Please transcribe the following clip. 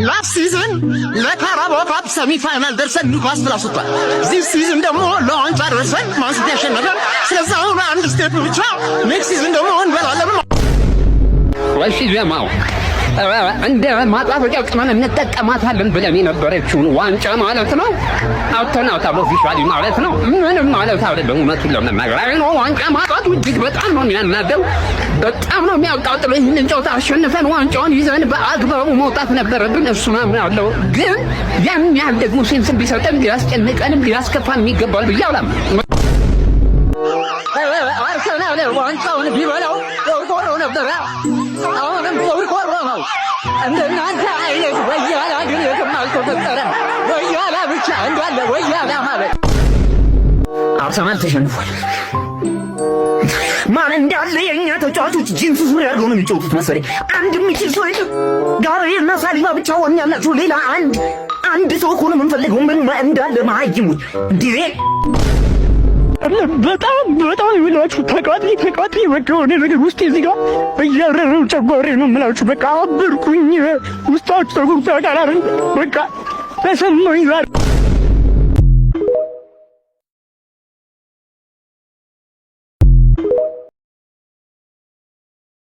Last season ለ Carabao Cup semi final ደርሰን ኒውካስትል አስወጥቷል። This season ደግሞ ለዋንጫ ደርሰን ማን ሲቲ ያሸነፈ። ስለዚህ አሁን አንድ step ብቻ፣ next season ደግሞ እንበላለን። እሺ ጀማው፣ እንደ ማጣፈጫ ቅመም እንጠቀማታለን ብለን የነበረችውን ዋንጫ ማለት ነው አውጥተናታል officially ማለት ነው። ምንም ማለት አይደለም። እውነቱን ለመናገር ነው ዋንጫ ማጣቱ እጅግ በጣም ነው የሚያናደው፣ በጣም ነው የሚያቃጥለው። ይህንን ጨዋታ አሸንፈን ዋንጫውን ይዘን በአግባቡ መውጣት ነበረብን። እሱን አምናለሁ። ግን ያን ያህል ደግሞ sense ን ቢሰጠን ሊያስጨንቀንም ሊያስከፋን የሚገባል ብዬ አላምንም። አርሰናል ዋንጫውን ቢበላው ቆርቆሮ ነበረ። አሁንም ቆርቆሮ ነው። እንደናንተ አይነት ወያላ ግን የትም አልተፈጠረም። ወያላ ብቻ እንዳለ ወያላ ማለት አርሰናል ተሸንፏል። ማን እንዳለ የእኛ ተጫዋቾች ጂንስ ሱሪ አድርገው ነው የሚጫወቱት መሰለኝ። አንድ የሚችል ሰው የለም። ጋብርኤል እና ሳሊባ ብቻ ወኔ ያላቸው፣ ሌላ አንድ አንድ ሰው እኮ ነው የምንፈልገው። ምን እንዳለ መሀይሞች እንዴ! በጣም በጣም የምላችሁ ተቃጥሌ ተቃጥሌ በቃ የሆነ ነገር ውስጥ እዚህ ጋር እያረረው ጨጓሬ ነው የምላችሁ። በቃ አበርኩኝ። ውስጣችሁ ተጎድቶ ያውቃል አይደል? በቃ ተሰማኝ ዛሬ።